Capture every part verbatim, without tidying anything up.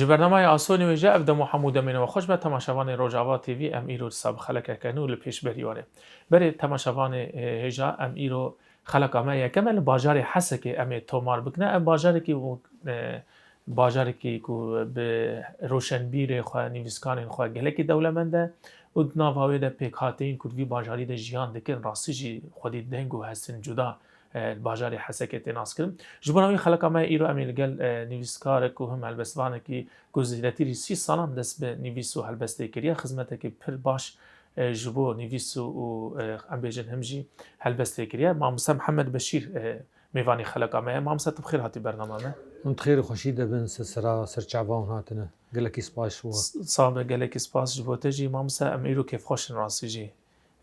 Ji bernameyê Asonê wêje ev dem û hemû demên we xweş be temaşevanê Rojava T V, em îro disa bi xelekeke nû li pêşberî wan e. Berê temaşevanê, e, hêja, em îro xeleka me yekem e li bajarê Hesekê em ê tomar bikine. Ev bajarekî û, e, bajarekî ku bi roşenbîrê xwe, nivîskarên xwe gelekî dewlemend e û di nava wê de pêkhateyên ku di vî bajarî de jiyan dikin, rastî jî xwedî deng û hestin cuda e, li bajarê Hesekê tê naskirin. Ji bona wî xeleka me îro em ê li gel, e, nivîskarek û him helbestvanekî ku zêdetirî sî salan dest bi nivîs û helbestê kiriye, xizmetekî pir baş, e, ji bo nivîs û, û, e, em bêjin him jî helbestê kiriye. Mamoste Mihemed Beşîr, e, mêvanî xeleka me ye. Mamoste, tu bi xêr hatî bernama me. Hûn di xêr û xweşî de bin, se-, sera ser çava hûn hatine. Gelekî spas ji we. S-, sax be, gelekî spas ji bo te jî. Mamoste, em îro kêfxweş in rastî jî.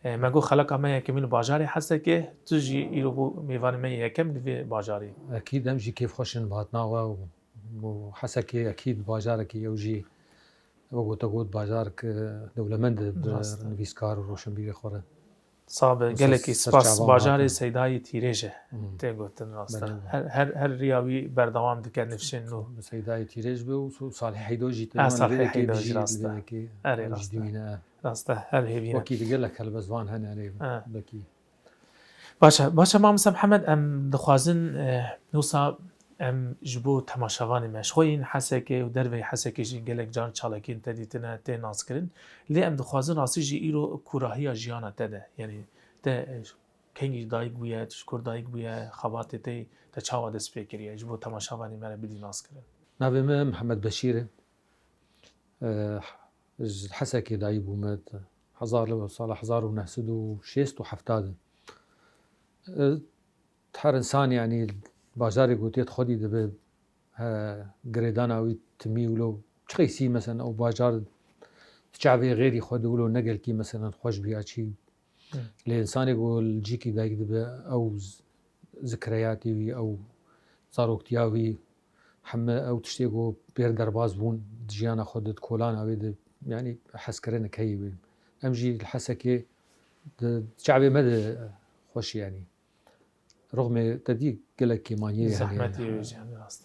E, me got xeleka me yekemîn li bajarê Hesekê, tu jî îro bû mêvanê me yê yekem li vê bajarî. Ekîd em jî kêfxweş in bi hatina we û, û Hesekê ekîd bajarekî ew jî wek te got bajarek, e, dewlemend e bi Rast e. nivîskar û roşenbîrê xwe re. Sax be, Û gelekî ser-, spas. serçavan Bajarê hatin. Seydayê Tîrêj e. Hmm. Tê gotin rast e. Belê. Her, her, her riya wî berdewam dike nifşên nû. Seydayê Tîrêj be û Salih Heydo jî Ha, tê Salih li vê Heydo jî bijî rast e. li vê Erê, em jî rast e. dimîne. Rast e, her hêvî ne. Wekî di gelek helbestvan hene, erê, Ha. wekî. Baş e, baş e, Mamoste Mihemed, em dixwazin, e, wisa em ji bo temaşevanê me, ji xwe yên Hesekê û derveyî Hesekê jî gelek car çalakiyên te dîtine, tê naskirin. Lê em dixwazin rastî jî îro kûrahiya jiyana te de, yanî te, e, kengî dayik bûye, tu ji kur dayik bûye, xebatê te, te çawa dest pê kiriye, ji bo temaşevanê me re bidî naskirin. Navê min Mihemed Beşîr e. E, ji Hesekê dayik bûme, hezar li sala hezar û neh sed û şêst û hefta de. E, her insan, yanî, bajarê ku tê di xwedî dibe, he, girêdana wî timî wilo çiqeysî, mesela, ew bajar di çavê xêrî xwe de wilo ne gelkî, mesela, xweş bî ya çî. Hı. Lê insanê ku li cîkî dayik dibe, ew z-, zikreyatî wî, ew zaroktiya wî, heme ew tiştê ku pêr derbas bûn di jiyana xwe de, di kolana wê de, yanî hezkirinek heye wê. Em jî li Hesekê di çavê me de xweş, yanî. Rixmê te dî gelek kêmaniyê hene. Zehmetî wê jî hene, rast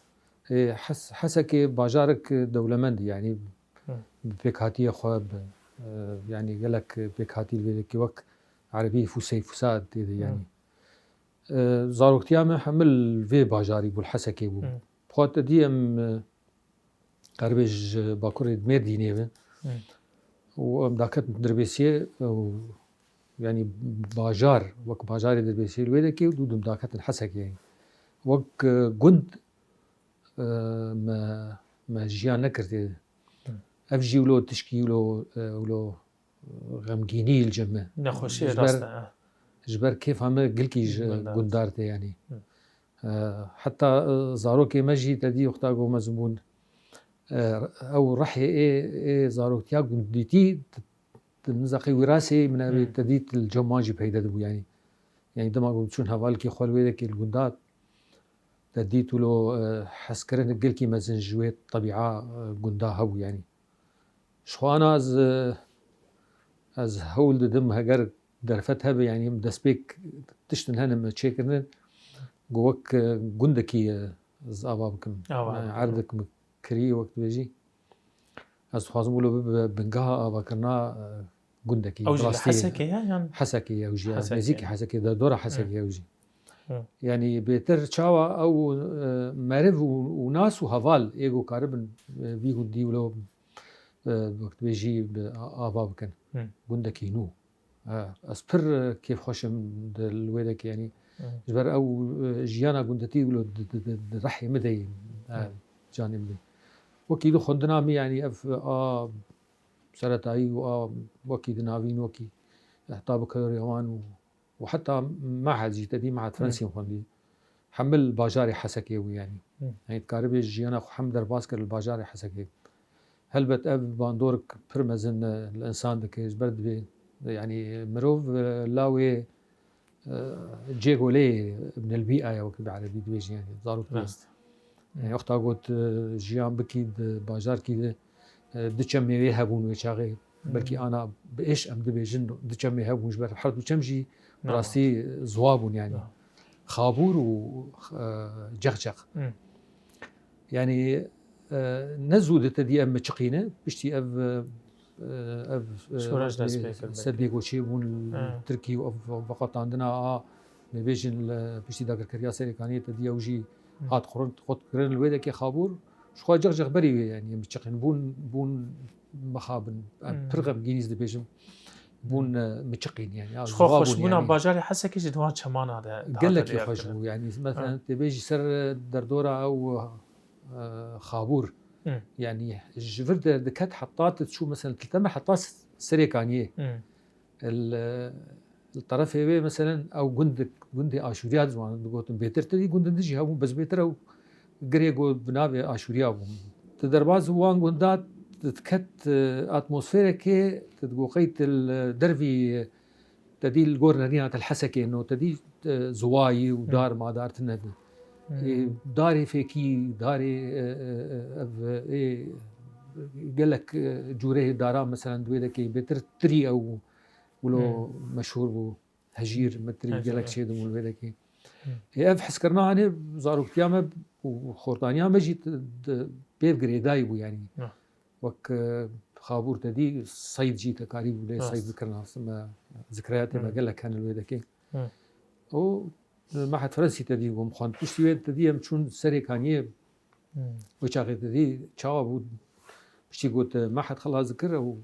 e. Ê, Hes-, Hesekê bajarek dewlemend e, yanî Hı. bi pêkhatiyê xwe, bi, e, yanî gelek pêkhatî li vê de kê wek erebî fûsey fûsa tê de, Hı. yanî. E, zaroktiya me hemil vê bajarî bû, li Hesekê bû. Hı. Xwe te dî em, e, qerbê ji Bakurê Mêrdînê bin. Hı. Û em daketin Dirbêsiyê, û, yanî bajar, wek bajarê Dirbêsiyê li wê de kê, û dû dim daketin Hesekê. Wek, e, gund, e, me, me jiyan nekirtê. Hı. Ev jî wilo tişkî wilo, e, wilo xemgînî li cem me. Nexweşiyê Ji ber, rast e, e. ji ber kêfa me gilkî ji Gundar. gundar tê, yanî. Hı. E, heta, e, zarokê me jî te dî wexta ku mezin bûn, e, ew rihê ê, ê zaroktiya gundîtî di, di nizaqê wîrasê min Hı. te dît li cem wan jî peyde dibû, yanî. Yanî dema ku çûn hevalkî xwe li wê dekê li gunda, te dît wilo, e, hezkirin gilkî mezin ji wê tebîa, e, gunda hebû, yanî. Ji xwe ana ez, e, ez hewl didim heger derfet hebe, yanî em destpêk tiştin hene me çêkirine, ku wek, e, gundekî, e, ez ava bikim. Ava Me bikim. erdek min kirî wek dibêjî. Ez dixwazim wilo bibe bingeha avakirina, e, gundekî. Ew jî li Rastî Hesekê ye yan? Hesekê ye ew jî, Hesekê. nêzîkî Hesekê, derdora Hesekê Hı. ye ew jî. Hı. Yanî bêtir çawa ew, e, meriv û, û nas û heval ê ku karibin, e, vî gundî wilo, e, wek dibêjî bi a-, ava bikin. Hı. Gundekî nû. E, ez pir, e, kêfxweş im di, li wê dekê, yanî Hı. ji ber ew, e, jiyana gundetî wilo di, di, di, di rihê min de yî, e, Hı. canê min de. Wekî di xwendina min, yanî ev a seretayî û a wekî di navîn wekî heta bi karê wan û, û heta mehed jî, te dî mehed Hı. Frensî xwendî. Hemil bajarê Hesekê bû, yanî. Hı. Yanî dikaribê jiyana xwe hem derbas kir li bajarê Hesekê. Helbet ev bandorek pir mezin, e, li insan dike, ji ber dibê, yanî mirov, e, lawê, e, cêgoleyê, ibnel bî'a ye wek bi erebî dibêjin, yanî zarokê. Rast. Yanî wexta got, e, jiyan bikî di bajarkî de, e, du çemê wê hebûn wê çaxê. Belkî Hmm. ana bi êş em dibêjin du çemê hebûn ji ber her du çem jî bi Tamam. rastî ziwa bûn, yanî. Tamam. Xabûr û, e, cexcex. Hmm. Yanî E, ne zû di te dî ev miçiqîne, piştî ev, e, ev, e, Şoreş dest pê kir, Serbiyê ku çêbûn li He. Tirkî û ev veqetandina a, dibêjin li piştî dagirkeriya Serêkaniyê te dî ew jî Hı. hat qurint, qutkirin li wê dekê Xabûr. Ji xwe cix cix berî wê, yanî, em çiqîn bûn, bûn mixabin. Em Hmm. pir xemgînî dibêjim. Bûn, Hmm. e, miçiqîn, yanî, ya, Ji xwe ziwa bûn, xweşbûna yanî. bajarê Hesekê jî di wan çemana de, de Gelekî hate xweş diyarkirin. bû, yanî, mesela, Ha. tê bêjî ser, e, derdora ew, e, Xabûr. Hmm. Yanî, ji vir de diket heta tu çû, mesela, tu teme heta Serêkaniyê. Hmm. Li, li terefê wê, meselen, ew gund, gundê Aşûriya dizanin, digotin bêtir, tedî gundin din jî hebûn, bes bêtir ew girê ku bi navê Aşûriya bûn. Di derbas wan gunda diket, e, atmosferekê, tu digo qey tu li dervî, te dî li gor nerîna te li Hesekê no, te dî, e, ziwayî û Hı. dar madar tune bû. Hı. E, darê fêkî, darê, e, e, e, ev, e, gelek, e, cûreyê daran, meselen, di wê dekê bêtir tirî ew wilo Hmm. meşhûr bû. Hejîr, mitrî Hejîr, gelek evet. çêdibûn li wê dekê. Hmm. Ê, ev hezkirina hanê zaroktiya me û xortaniya me jî t-, d-, pêv girêdayî bû, yanî. Ya. Wek, e, Xabûr te dî, seyd jî te karîbû lê Rast. seyd bikirina. Me zikraya tê me Hmm. gelek hene li wê dekê. Hmm. Û, e, Mehed Frensî te dî bûm xwend. Piştî wê te dî em çûn Serêkaniyê. Hmm. Wê çaxê te dî çawa bû? Piştî got, e, Mehed xelas dikir û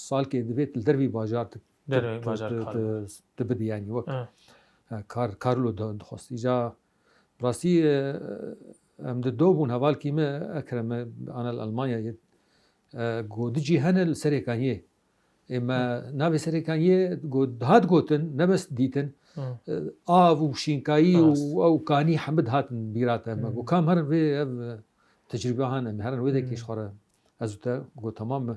salkê divêt li dervî bajar tu Derveyî tu, bajar tu, kar tu, bû. tu bidî, yanî wek, Ha. ha, kar, kar wilo da-, dixwest. Îca rastî, e, em di do bûn, hevalkî me Ekrem e, ana li Almanyayê, e, go di cî hene li Serêkaniyê. Ê me Hı. navê Serêkaniyê go dihat gotin, ne bes dîtin. Hı. E, av û şînkayî û Rast. ew kanî hemid hatin bîra te. Me Hı. go kam herin vê ev, e, tecrûbe han em herin wê dekê Hı. ji xwe re. Ez û te go temam me.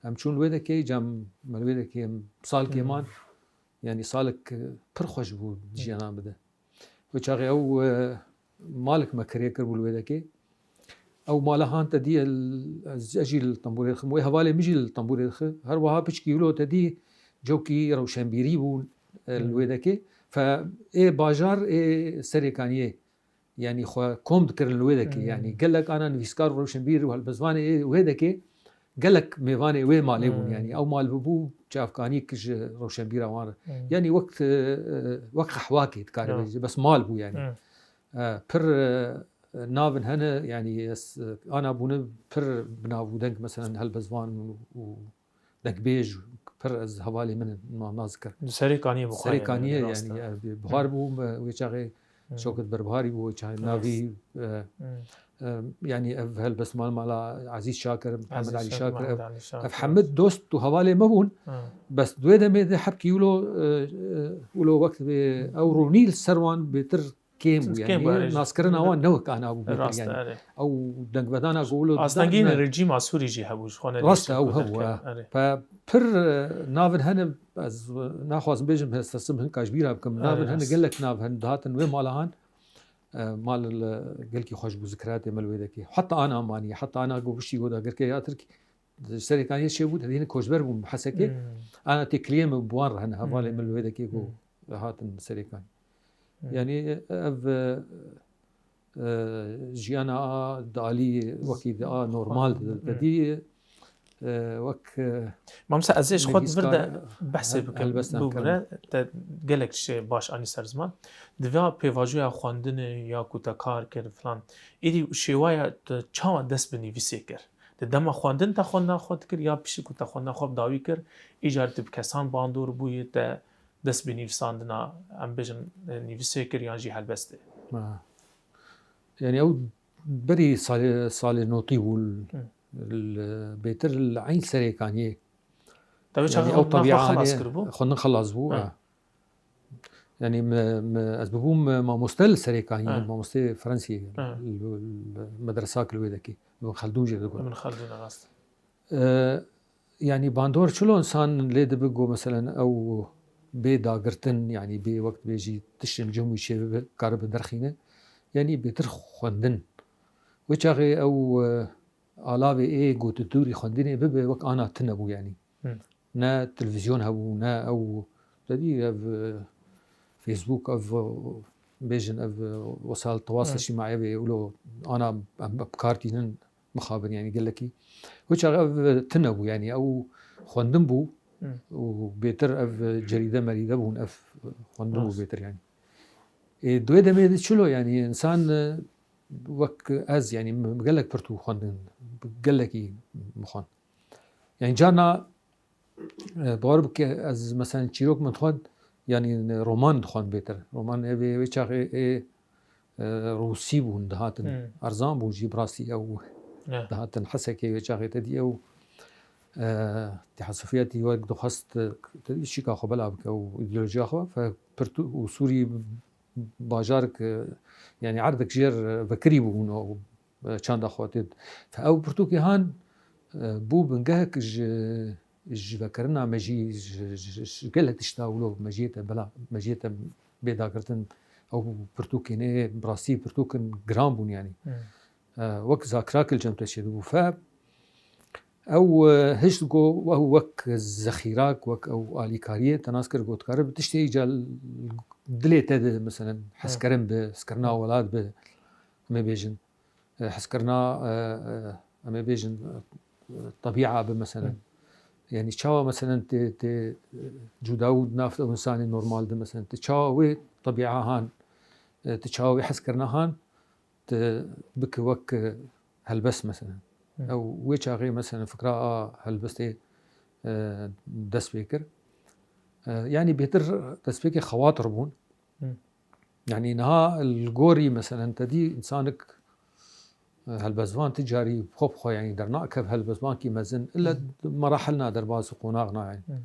Em çûn wê dekê, cem me li wê dekê em salkê Hmm. man. Yanî salek, e, pir xweş bû Hmm. jiyana min de. Wê çaxê ew, e, malek me kirê kir bû li wê dekê. Ew mala han te dî ez, ez jî li tembûrê dixim. Wê hevalê min jî li tembûrê dixi. Her wiha piçkî wilo te dî cewkî rewşenbîrî bû, e, li Hmm. wê dekê. Fe ê bajar ê Serêkaniyê. Yanî xwe kom dikirin li wê dekê. Hmm. Yanî gelek ana nivîskar û rewşenbîr û helbestvanê ê wê dekê gelek mêvanê wê malê bûn. Hmm. Yanî ew mal bibû çavkanîk ji rewşenbîra wan re. Hmm. Yanî wek, e, e, wek qehwakê dikarî Ya. bêjî. Bes mal bû yanî. Hmm. E, pir, e, navin hene, yanî ez, e, ana bûne pir bi nav û deng, meselen, helbestvan û, û dengbêj, pir ez hevalê min na-, nas dikir. Di Serêkaniyê bû xwe, Serêkaniyê, yanî, rast yanî, e. e, bi-, bihar Hı. bû, me, wê çaxê Hı. Şewket Berbiharî bû, wê çaxê Hı. navî, e, Hı. e, yanî ev helbestvan mala Ezîz Şakir, Mihemed Ezîz Alî Şakir, Şakir, ev, Mihemed Alî Şakir, ev rast. hemid dost û hevalê me bûn. Hı. Bes di wê demê de hebkî wilo, e, e, wilo wext bê ew rûnî li ser wan bêtir kêm bû, Kêm yanî bû, erê. naskirina wan ne wek ana bû bêtir, Rast, yanî. erê. Ew dengvedana ku wilo Astengî dane rejîma Sûrî jî hebû, ji xwe ne Rast e, dîsa ew ku hebû, derkeve, ha. erê. Pe pir, e, navin hene, ez naxwazim bêjim, hestesim hinka ji bîra bikim. Navin Erê, hene, rast. gelek nav hene, dihatin wê mala han, e, mal li gelkî xweş bû, zikratê me li wê dekê. Heta ana manî, heta ana ku piştî ku dagirkeriya Tirkî, Serêkaniyê çêbû, hîn koçber bûn bi Hesekê. Hmm. Ana têkiliyê min bi wan re hene, hevalê Hmm. min li wê dekê ku Hmm. hatin Serêkanî. Hmm. Yanî ev, e, e, jiyana a di alî wekî di a normal Hmm. de dî, e, wek, e, Mamsa, ez ê ji xwe di vir de nivîskar behsê hel-, bikim. helbestan Bû kirin. bire, te gelek şey baş anî ser ziman. Di va pêvajoya xwendinê ya ku te kar kir filan, êdî şêwaya te çawa dest bi nivîsê kir? Di dema xwendin te xwendina xwe dikir ya piştî ku te xwendina xwe bi dawî kir, îcar tu bi kesan bandor bûyî, te dest bi nivîsandina, em bêjin, e, nivîsê kir yan jî helbestê? Ha. Yanî ew berî salê, salê notî bû, Hı. li, bêtir li eyn Serêkaniyê. Te wê Yanî çaxê ew xwendina xwe tebianê xelas kiribû? xwendin xelas bû, Hı. ha. Yanî me, me, ez bibûm mamoste li Serêkaniyê, Hı. mamostê Frensî, Hı. li, li medresa ki li wê dekê, Ibn Xeldûn jê digot. Ibn Xeldûn, rast. E, yanî bandor çilo însan lê dibe ku, meselen, ew bê dagirtin, yanî bê wek dibêjî tiştên cihmû çê bibe, karibe derxîne. Yanî bêtir xwendin. Wê çaxê ew, e, alavê ê ku di dûrî xwendinê bibe, wek ana tune bû, yanî. Hı. Ne televîzyon hebû, ne ew, te dî ev, e, Facebook, ev, e, bêjin ev, e, wesail tewasa Hı. îctimaiyê wê wilo ana em bi kar tînin, mixabin, yanî gelekî. Wê çaxê ev tune bû, yanî ew xwendin bû Hmm. û bêtir ev cerîde merîde bûn, ev xwendin bû Rast. bêtir yanî. Ê, di wê demê de çilo, yanî însan, e, wek ez, yanî min gelek pirtûk xwendin, gelekî min xwend. Yanî carna, e, bawer bike ez, meselen, çîrok min dixwend, yanî roman dixwend bêtir. Roman ev ê, wê çaxê ê, e, rûsî bûn, dihatin. Hmm. Erzan bûn jî, bi rastî ew Ya. dihatin Hesekê wê çaxê te dî ew, e, Têhasufiyetî wek dixwest, e, te dî şîka xwe bela bike û îdeolojiya xwe, fe pirtû û Sûrî bajarek, e, yanî erdek jêr, e, vekirî bûn û, e, çanda xwe tê. Fe ew pirtûkê han, e, bû bingehek ji, ji vekirina me jî, ji, ji, ji gelek tişta wilo mejiyê te bela, mejiyê te bê dagirtin. Ew pirtûkên ê, bi rastî pirtûkin giran bûn yanî. Hmm. E, wek Zakira kil cem te çêdibû. Fe ew, e, hişt go, ew wek zexîrak, wek ew alîkariyê te nas kir, got kare bi tiştê îca dilê te de, meselen, Hmm. hezkirin bi, hezkirina welat bi, em ê bêjin, e, hezkirina, e, e, em ê bêjin, e, tebîa bi, meselen. Hmm. Yanî çawa, meselen, tê, tê, e, cuda û di nav ew însanê normal de, meselen, tu çawa wê tebîa han, e, tu çawa wê hezkirina han, tu bike wek, e, helbest, meselen. Hı. Ew wê çaxê, meselen, fikra a helbestê, e, dest pê kir. E, yanî bêtir destpêkê xewatir bûn. Hı. Yanî niha li gorî, meselen, te dî însanik, e, helbestvan ti carî xwe bi xwe, yanî dernakev helbestvankî mezin, ille Hı. merahil na derbas û qonax nayên. Hı.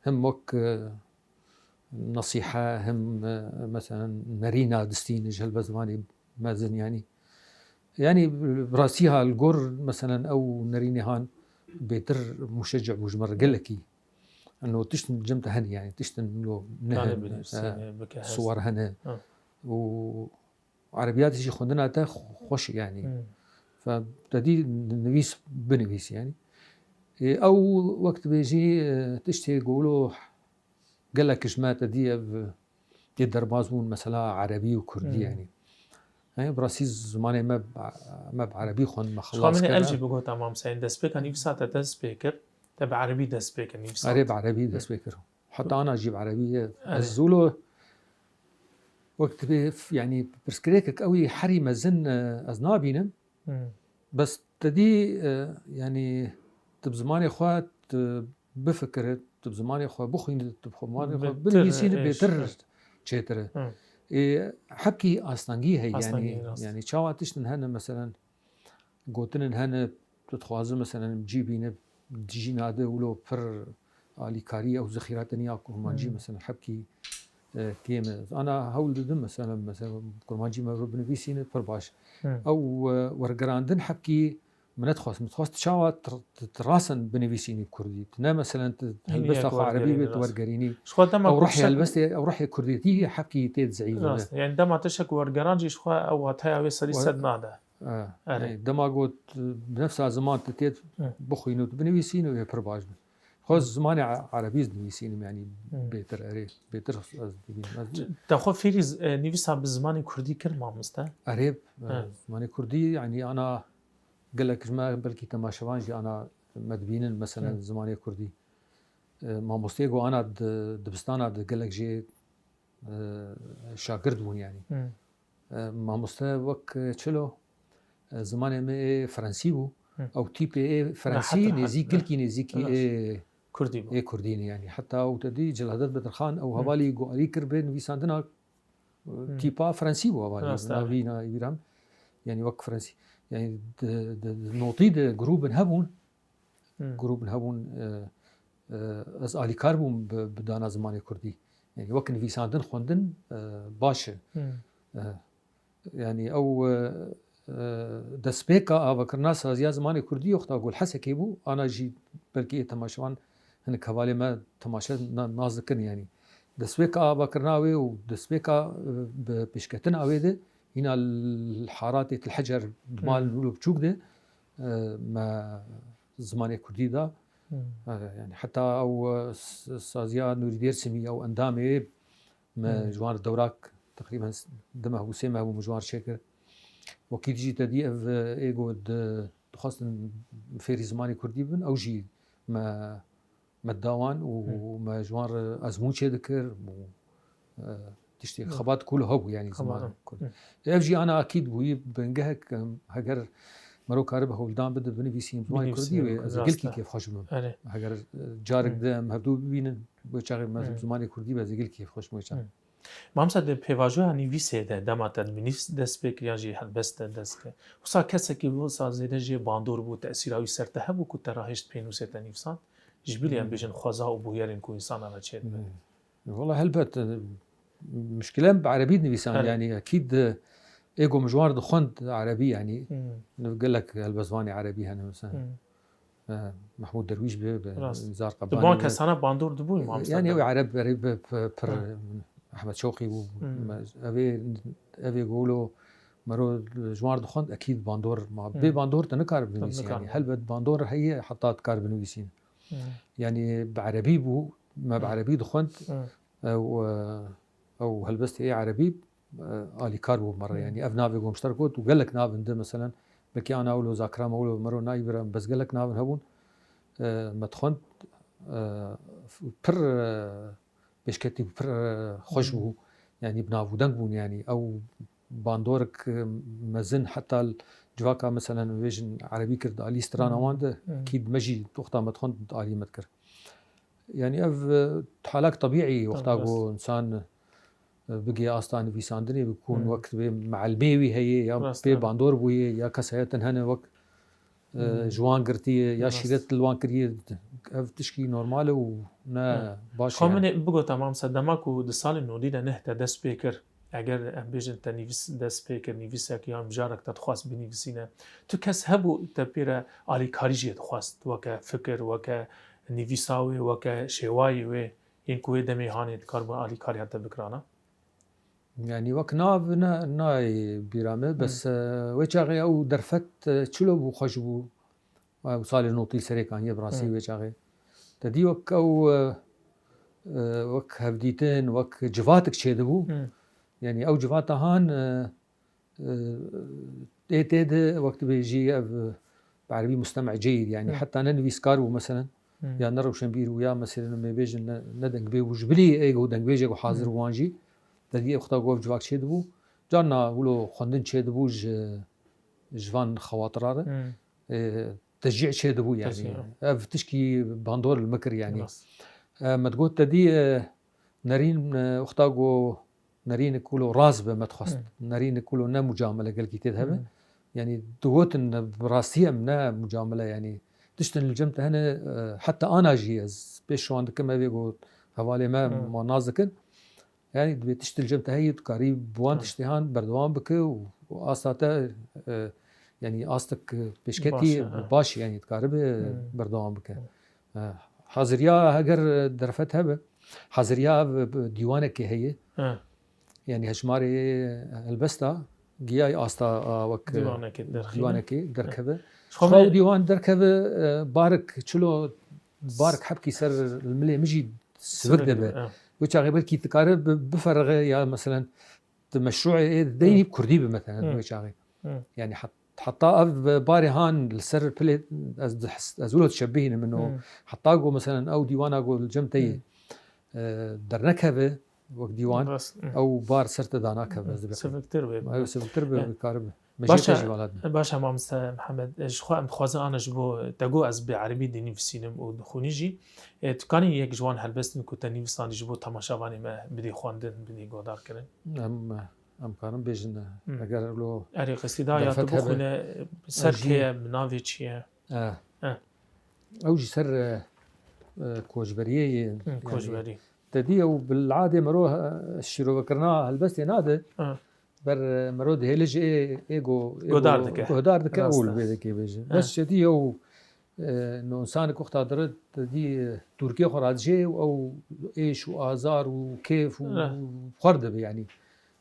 Him wek, e, nesîhe, him, e, meselen, nerîna distîne ji helbestvanê mezin, yanî. Yanî, bi rastî ha li gor, meselen, ew nerînê han bêtir muşecce bû ji me re gelekî. Eno tiştin cem te hene, yanî, tiştin lo ne Nane hene, bine, e, sene, bike hest. Siwar hene. Ha. Û erebiyatê jî xwendina te xweş, yanî. Hmm. Fe te dî nivîs binivîs, yanî. Ê, ew wek dibêjî, e, tiştê golo gelek ji me te dî ev tê derbas bûn, mesela erebî û kurdî, Hmm. yanî. He, bi rastî zimanê me, me bi erebî xwend, me xilas kir. Xamine ev jî bigota Mam Seîd, destpêka nivîsa te dest pê kir, te bi erebî dest pê kir, nivîsa Erê, te. Bi erebî dest pê kir. Heta ana jî bi erebî ye. Erê. Ez zûlo wek dibê, yanî pirsgirêkek ew ê herî mezin, e, ez nabînim. Hmm. Bes te dî, e, yanî tu bi zimanê xwe tu bifikire, tu bi zimanê xwe bixwîne, tu bi xwe zimanê xwe Bêtir, binivîsîne, e, bêtir eş, eş. Çêtir e. Hı. Ê, hebkî astengî heye, Astengî, yanî, rast. Yanî çawa tiştin hene, meselen, gotinên hene, tu dixwaze, meselen, cî bîne, dijî nade wilo pir alîkarî ew zixîra te niya kurmancî, Hmm. meselen, hebkî, e, kêm e. Ana hewl didim, meselen, meselen, kurmancî me binivîsîne, pir baş. Hmm. Ew, e, wergerandin hebkî Min nedixwest, min dixwest tu çawa tu, tu, tu rasen binivîsînî bi kurdî. Tu ne, meselen, tu Hîn helbesta yek xwe erebî wergerînî, bê tu rast. Wergerînî. Ji xwe dema Ew tu ruhê tiştek helbestê, ew ruhê kurdîtî hebkî tê dizeyî. Rast. Yanî dema tiştek wergeran jî ji xwe ew wateya wê serî Wer-, sed nade. E, Erê. Yanî dema got, e, bi nefsa ziman tu tê Hı. bixwîn û tu binivîsîn û ê pir baş bin. Xwe Hı. zimanê e-, erebî dinivîsînim, yanî Hı. bêtir erê, bêtir ez dibînim. Ez Te xwe fêrî z-, e, nivîsa bi zimanê kurdî kir, mamoste? Erê, e, Hı. zimanê kurdî, yanî ana Gelek ji me belkî temaşevan jî ana me dibînin, meselen, Hı. zimanê kurdî. E, mamosteyê ku ana di, dibistana de gelek jê, e, şagirt bûn, yanî. Hı. E, mamoste wek, e, çilo, e, zimanê me ê frensî bû. Hı. Ew tîpê ê frensî Rehet, rehet, nêzîk, rehet. Gilkî nêzîkî Rehet. ê, Kurdî bû. Ê kurdî ne, yanî. Heta ew te dî Celadet Bedirxan ew Hı. hevalî ku alî kir bê nivîsandina Hmm. Tîpa Frensî bû, ava Rast, navîna wî re. Yanî wek Frensî. Yanî di, di, di notî de grûbin hebûn. Hmm. Grûbin hebûn, e, e, ez alîkar bûm bi, bi dana zimanê kurdî. Yanî wek nivîsandin, xwendin, e, baş e. Hmm. E, yanî ew, e, e, destpêka avakirina saziya zimanê kurdî wexta ku li Hesekê bû, ana jî belkî ê temaşevan hinek hevalê me temaşe na-, nas dikin, yanî destpêka avakirina wê û destpêka, e, bi pêşketina wê de hîna li Haratê, Til Hecer, di mal Hmm. wilo biçûk de, e, me zimanê kurdî da. Hmm. E, yanî heta ew, e, s-, saziya Nûrî Dêrsimî, ew endamê me Hmm. ji wan re dewrak teqrîben s-, du meh bû, sê meh bû min ji wan re çêkir. Wekî dijî te dî ev, e, ê got di dixwestin fêrî zimanê kurdî bin, ew jî me, me da wan û Hı. me ji wan re ezmûn çêdikir û, e, tiştê Hı. xebat kul hebû, yanî Xebat, zimanê hı. kurdî. Hı. Ev jî ana akîd bûyî, bingehek, em, heger mero karibe hewldan bide binivîsî zimanê Binivîsî kurdî wê, zimanê ez ê kurdî, gelkî rast e. kêfxweş bim. Erê. Heger, e, carek Hı. de em hevdû bibînin, wê çaxê me Hı. zimanê kurdî be, ez ê gelkî kêfxweş bim wê çaxê. Hı. Mamosta, di pêvajoya nivîsê de, dema te bi nivîs dest pê kir yan jî helbest te dest kir, wisa kesekî wisa zêde jê bandor bû, tesîra wî ser te hebû ku te rahişt pênûsê te nivîsand? Ji bilî em Hmm. bêjin xweza û bûyerên ku însanan re çêdibe. Hmm. Wala helbet, e, mişkile em bi erebî nivîsan, Erê. yanî ekîd, e, ê ku min ji wan re dixwend erebî, yanî Hmm. gelek helbestvanê erebî hene, mesela. Hmm. E, Mehmûd Derwîş be, be, Rast. Nizar Di Qebanî ban be. kesana bandor dibû, mamosta Yani Dema. ew Ereb, Ereb be, pe-, pir, Hı. Ehmed Şewqî bû. Hı. Me-, ev ê, ev ê golo mero ji wan dixwend, ekîd bandor ma. Hı. Bê bandor te nikar Te binivîsî nikar yani. bin. Helbet bandor heye heta dikar binivîsîn. Hı. Yani bi erebî bû, me bi Hı. erebî dixwend. Hı. Ew, e, ew helbestê ê erebî, e, alîkar bû mera. Hmm. Yani ev navê ku em ji te re got û gelek navên din, meselen, belkî ana wilo Zakira me wilo mero nayî bira, bes gelek navên hebûn. E, me dixwend, e, pir, e, pêşketî bû, pir, e, xweş Hmm. bû. Yani bi nav û deng bûn, yani ew bandorek, e, mezin heta li civaka, meselen, bêjin erebî kir, di alî strana Hmm. wan de, Hmm. kî me jî wexta me dixwend alî me dikir. Yani ev, e, halak tebîî wexta Tabii. ku insan, e, bigê asta nivîsandinê, bi ku Hmm. wek bê meelmê wî heye, ya Rast, pê evet. bandor bûye, ya kes heye din hene wek, e, Hmm. ji wan girtiye, ya Rast. şîret li wan kiriye, ev tişkî normal e û ne Hmm. baş e Xwe yani. min ê bigota, mamosta, dema ku di salê nodî de neh te dest pê kir, eger em bêjin te nivîs dest pê kir, nivîsek yan mijarek te dixwast binivîsîne, tu kes hebû te pê re alîkarî jê dixwast, weke fikir, weke nivîsa wê, weke şêwayê wê, yên ku wê demê hanê dikaribûn alîkariya te bikirana? Yani wek nav ne, nayê bîra min, bes, Hmm. e, wê çaxê ew derfet, e, çilo bû, xweş bû. Ew salê notî serê kaniye bi rastî Hmm. wê çaxê. Te dî wek ew, e, e, wek hevdîtin, wek civatek çêdibû. Hmm. Yani ew civata han, e, e, tê, tê de wek dibêjî ev, e, bi erebî musteme ceyid, yani Hmm. heta ne nivîskar bû, meselen, Hmm. ya ne rewşenbîr bû, ya, meselen, em ê bêjin ne, ne dengbêj bû. Ji bilî ê ku dengbêjek ku hazir Hmm. wan jî, te dî wexta ku ev civak çêdibû, carna wilo xwendin çêdibû ji, ji van xewatira re. Hmm. E, teşcî çêdibû, yani. Teşcî. Ev tişkî bandor li me kir, yani. Rast. E, me digot te dî, e, nerîn, e, wexta ku nerîn kulo rast be me dixwest. Hmm. Nerîn kulo ne mucamele gelkî tê de hebe. Hmm. Yani digotin bi rastî em ne mucamele, yani. Tiştin li cem te hene, e, heta ana jî ez pêş wan dikim, ev ê ku hevalê me Hmm. wan nas dikin. Yani dibê tişt li cem te heye, tu karî bi wan Hı. tiştê han berdewam bike û, û asta te, e, yani astek, e, pêşketî Baş e, ha. baş, yani dikaribe Hmm. berdewam bike. Hı. E, haziriya heger derfet hebe, haziriya ev, e, dîwanekê heye. Hı. Yani hejmarê helbesta giyayê asta, a, wek, e, Dîwanekê derxîne. dîwanekê derkeve. Xwe Xwe me- dîwan derkeve, e, barek çilo barek hebkî ser li milê min jî sivik Sivik debe. debe, e. Wê çaxê belkî dikare bi-, biferexe ya, meselen, di meşrûê ê deynî Hı. bi kurdî bi, meselen, Hı. wê çaxê. Hı. Yani het-, heta ev barê han li ser pilê ez dihis-, ez wilo dişebihînim min o. Hı. Heta ku, meselen, ew dîwana ku li cem te yê, Hı. e, dernekeve wek dîwan, Rast, hı. ew bar ser te danakeve, Hı. ez dibêjim. Siviktir be. Ew siviktir be, Yani, bikaribe. Me jê Baş e, te jî vala dime. baş e, mamoste Mihemed, ji xwe em dixwazin ana ji bo te got ez bi erebî dinivîsînim û dixwînî jî. E, tu kanî yek ji wan helbestên ku te nivîsandî ji bo temaşevanê me bidî xwendin, bidî guhdarkirin? Em, em karin bêjin, Hmm. eger lo Erê, qestî da ya derfet tu hebe, bixwîne, ser jî kê ye, bi navê çi ye? E. E. Ew jî ser, e, e, koçberiyê ye, Hı, yani, koçberî. Te dî ew bi ladê mero, e, şîrovekirina helbestê nade. Hı. Ber, e, mero dihêle ji ê, ê go-, ê Guhdar go-, dike. guhdar dike Rast û e. li vê dikê bêje. Hı. Bes şetî ew, e, no însanek wexta dire te dî, e, tûrkê xwe radijê û ew êş û azar û kêf û Hı. xwar dibe, yanî.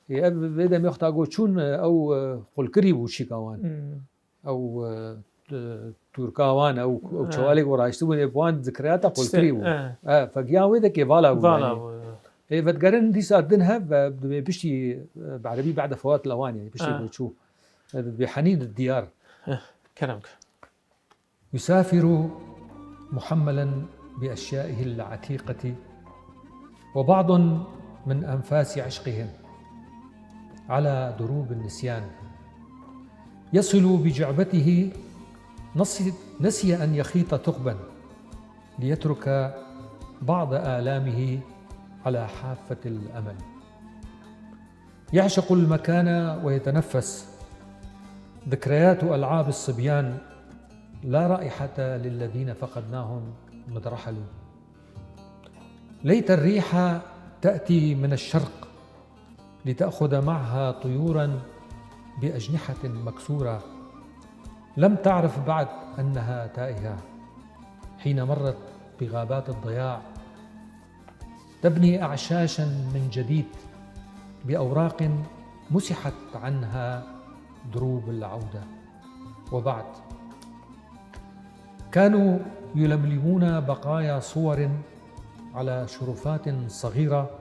Ê, ev vê demê wexta go çûn, e, ew, e, qulkirî bû çîka wan. Hmm. Ew, e, t-, tûrka wan, ew, ew Eh. çewalê ku raştibûn, ê bi wan zikiriyata Tiştê, qultirî bû. eh. Eh, fegiyan wê de kê vala bû, Vala yani. bû, eh. Ê vedigerin dîsa din hev, e, dibê piştî, e, bi erebî ba'de fewat lewan, yani piştî Eh. ku çû. E, dibê henî di diyar. Eh, kerem ke. يسافر محملا بأشيائه العتيقة وبعض من أنفاس عشقهم على دروب النسيان. يصل بجعبته، نسي، نسي أن يخيط ثقبا ليترك بعض آلامه على حافة الأمل. يعشق المكان ويتنفس. ذكريات ألعاب الصبيان، لا رائحة للذين فقدناهم مذ رحلوا. ليت الريح تأتي من الشرق لتأخذ معها طيورا بأجنحة مكسورة لم تعرف بعد أنها تائهة، حين مرت بغابات الضياع تبني أعشاشا من جديد بأوراق مسحت عنها دروب العودة. وبعد، كانوا يلملمون بقايا صور على شرفات صغيرة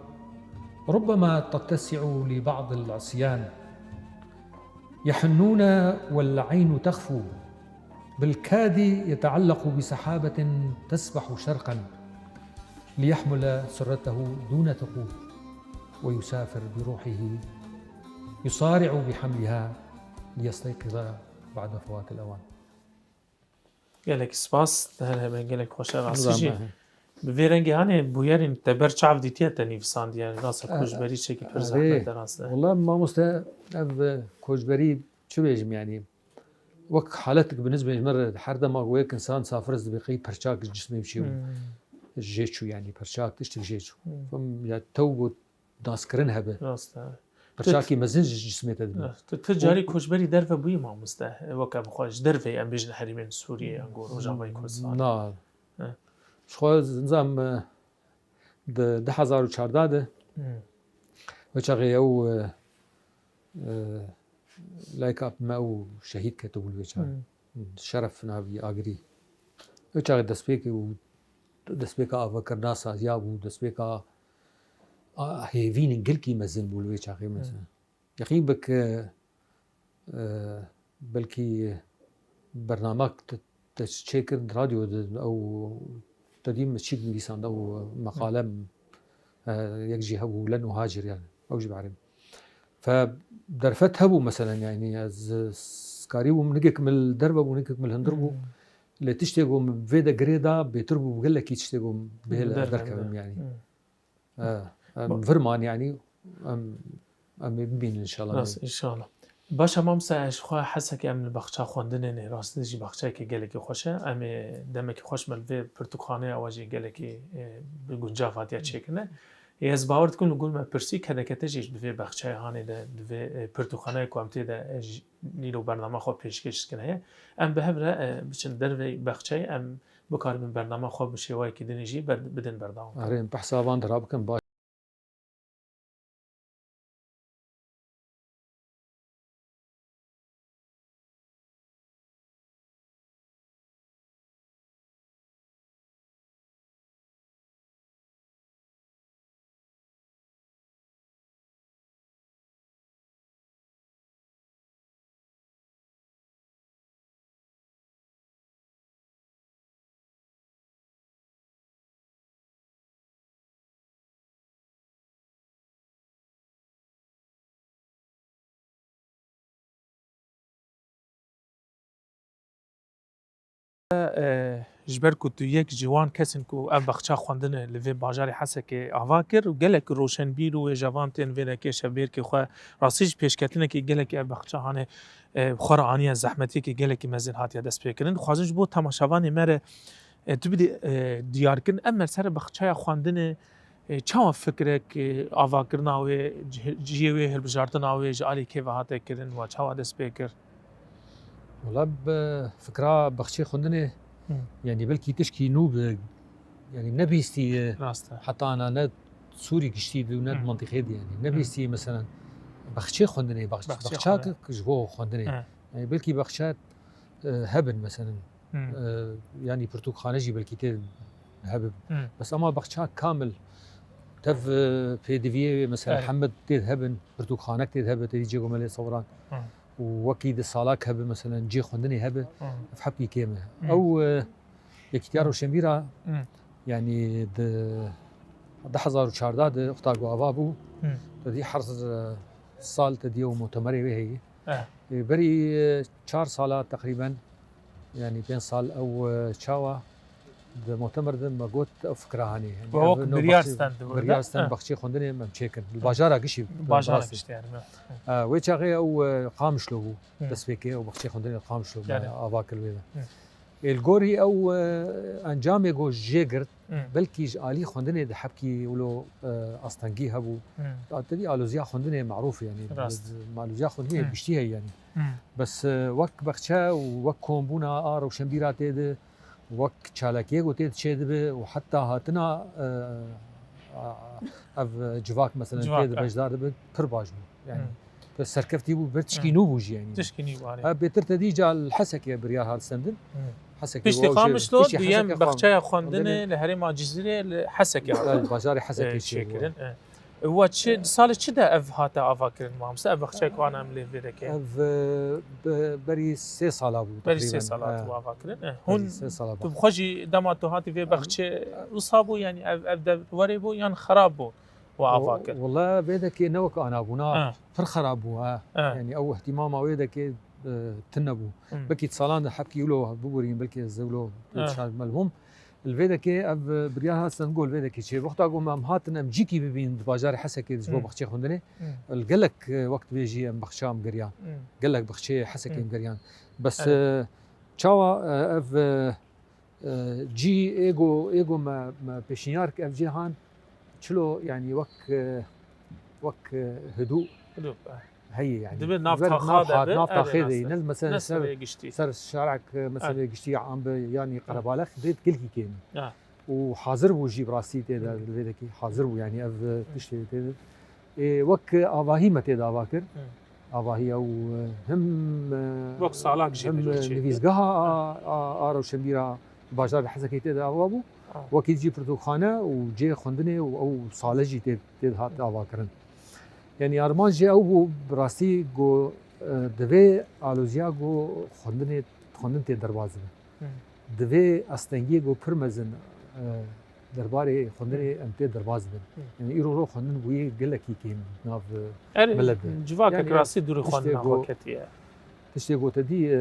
ربما تتسع لبعض العصيان، يحنون والعين تخفو، بالكاد يتعلق بسحابة تسبح شرقا ليحمل سرته دون ثقوب، ويسافر بروحه يصارع بحملها ليستيقظ بعد فوات الأوان. Gelek spas, te her hebe gelek xweş e, rastî jî. Zame. Bi vê rengê hanê bûyerên te ber çav dîtiye te nivîsandiye, rast e, koçberî çekî pir zehmet e, rast e. Wela mamoste, ev, e, koçberî çi bêjim, yanî wek haletik bi nizmê ji me re her dema ku yek insan safir dibe, qey perçak ji cismê biçî û Hmm. jê çû, yanî perçak tiştik jê çû. Hmm. Fem ya tew got naskirin hebe. Rast e. Perçakî mezin ji cismê te dibe. Rast. Tu, tu carî koçberî derve bûyî mamoste? Weke bi xwe ji derve em bêjin herêmên Sûriyê yan ku Rojavayê Kurdistan. Na. He. Ji xwe nizam, e, di du hezar û çardeh de Hmm. wê çaxê ew, e, e, layka me ew şehîd ketibû li wê çaxê. Hmm. Şeref navî Agirî. Wê çaxê destpêkê û destpêka avakirina saziya bû, destpêka a, hêvînên gelkî mezin bû li wê çaxê mesela. Hmm. Yexîn bik, e, belkî bernamek te, te çêkir radyo de ew te dî min çîk nivîsand ew meqale, e, yek jî hebû Len û Hacir yani. Ew jî biherim. Fe derfet hebû mesela yani ez karî bûm nikek min li derve bû, nikek min li hundir bû. Hmm. Lê tiştê ku min vê de girê da bêtir bû, gelekî tiştê ku bihêle ez derkevim yani. Hmm. E, em virman, yanî em, em ê bibînin înşallah. Rast, înşallah. Baş e, mamoste, ez ji xwe hesek em li baxça xwendinê ne, rastî jî baxçeyeke gelekî xweş e. Em ê demekî xweş me li vê pirtûkxaneya we jî gelekî, e, bi guncav hatiye çêkirin. Ê, ez bawer dikim li gor me pirsî kedekete jî bi vê baxçeyê hanê de, di vê, e, pirtûkxaneyê ku em tê de, e, ji, îro bernama xwe pêşkêş dikin heye. Em bi hev re, e, biçin derveyî baxçeyê, em bikaribin bernama xwe bi şêwayekî dinê jî ber-, bidin berdewam. Erê, em behsa van dira bikin, baş. E, ji ber ku tu yek ji wan kes in ku ev baxça xwendinê li vê bajarê Hesekê ava kir û gelek roşenbîr û wêjevan tên vê dekê şevbêrkê xwe, rastî jî pêşketinekî gelekî ev baxça hanê, e, xwe re aniye, zehmetiyekî gelekî mezin hatiye destpêkirin. Dixwazin ji bo temaşevanê me re, e, tu bidî, e, diyarkirin, ev mesele baxçeya xwendinê, e, çawa fikrek, e, avakirina wê, cih-, cihê wê, hilbijartina wê ji alî kê ve hate kirin, wa çawa dest pê kir? Wala bi fikra baxçê xwendinê, Hmm. yanî belkî tişkî nû bi, yanî nebîstî, e, Rast e. heta ana ne Sûrî giştî di û ne Hmm. mantîqê di, yanî Hmm. nebîstî, meselen, baxçê xwendinê, bax-, Baxçê baxçak xwendinê. ji bo xwendinê. He. Yanî belkî baxçe, e, hebin, meselen, Hmm. e, yanî pirtûkxane jî belkî tê hebin. Hmm. Bes ama baxça kamil, tev, e, pêdiviyê, meselen, Evet. hemed tê hebin, pirtûkxanek tê hebe, tê dî cêkomelê sewran. Hmm. û wekî di salak hebe, meselen cê xwendinê hebe, Hmm. ev hepkî kêm e. Hmm. Ew, e, Yekîtiya Hmm. Rewşenbîra, Hmm. yanî di du hezar û çardeh de wexta ku ava bû, Hmm. te dî her, e, sal te dî ew mutemerê wê heye. Eh. E, berî, e, çar sala teqrîben, yanî pênc sal ew, e, çawa di mutemer de me got ev fikra hanê. Yanî Wek ev no biryar baxçê, stend, biryar stend, eh, baxçê xwendinê em çêkin. Li bajara gişî, Bajara rastî. Giştî, yani, eh. E, wê çaxê ew, e, Qamişlo bû. Hmm. Destpêkê ew baxçê xwendinê li Qamişlo me Yani. ava kir wê de. Hmm. Ê li gorî ew, e, encamê ku jê girt, Hmm. belkî ji alî xwendinê de hepkî wilo, e, astengî hebû. Hmm. Te dî aloziya xwendinê merûf e, yanî Rast. aloziya xwendinê Hmm. giştî heye, yanî. Hmm. Bes, e, wek baxçe û wek kombûna a rewşenbîra tê de, wek çalakiyê ku tê de çêdibe û heta hatina, e, a, ev civak, meselen, Civak, tê de e. beşdar dibe, pir baş bû. Yanî, Hmm. pir serkeftî bû, pir tişkî Hmm. nû bû jî, yanî. Tişkî nû bû, anî. Ha, bêtir te dî ca li Hesekê biryar hat stendin. Hmm. Hesekê Piştî bû ew jî, Qamişlo, piştî duyem Hesekê baxçeya xwendinê xwendinê li herêma Cizîrê li Hesekê li bajarê Hesekê e, çêbû. Çêkirin, e. Wa çi, di salê çi de ev hate avakirin, mamoste? Ev baxçeyek ku ana em lê vê deke? Ev, e, be-, berî sê sala bû Berî sê teqrîben. sala E, tû avakirin, e. Berî Hûn sê sala bû. Tu bi xwe jî dema tu hatî vê baxçê wisa bû, yanî ev, ev dev warê bû yan xerab bû? Wa O, ava kir. Wala vê dekê ne wek ana bû, na Ha. pir xerab bû, ha. Ha. Yanî ew ihtimama wê dekê, e, tune bû. Hmm. Belkî di salan de hepkî wilo bibûrîn, belkî ez wilo Ha. şaş melhûm. Li vê dekê ev, e, biryar hat stend ku li vê dekê çê. Wexta ku em hatin em cîkî bibîn di bajarê Hesekê de ji bo Hmm. baxçê xwendinê, Hmm. li gelek, e, wek dibêjî em baxçe em geriyan. Hmm. Gelek baxçeyê Hesekê Hmm. em geriyan. Bes, Evet. e, çawa, e, ev, e, E, cî ê go, ê go me, me pêşniyar kir ev cî han çilo, yanî wek, e, wek, e, hidû Hidû, e. heye, yanî. Dibe nav Wer taxa nav de be, nav ev ê taxê de, nas ne, ne, meselen ne ser, serê giştî. ser şarek, e, mesele Ev. giştî ya an be, yanî Ev. qerebalex dê gilkî kêm. Ya. Û hazir bû jî bi rastî tê de, Hı. li vê dekî hazir bû, yanî ev, e, Hı. tiştê tê de. Ê, wek avahî me tê de ava kir. Hı. Avahî ew, e, him, e, Wek salak jî him, bi e, çêkir. nivîsgeha a, a, a rewşenbîra bajarê Hesekê tê de ava bû. Ha. Wekî jî pirtûkxane û cihê xwendinê û ew sale jî tê, tê de hat avakirin. Yanî armanc jî ew bû, bi rastî ku, e, divê aloziya ku xwendinê, xwendin tê derbas dibe. Hı. Divê astengiyê ku pir mezin, e, derbarê xwendinê Hı. em tê derbas bin. Hı. Yanî îro ro xwendin bûyî gelekî kêm nav, e, Erê, milet de. civakek Yanî rastî dûrî tiştê xwendina ku, xwe ketiye. tiştê ku te dî, e, e,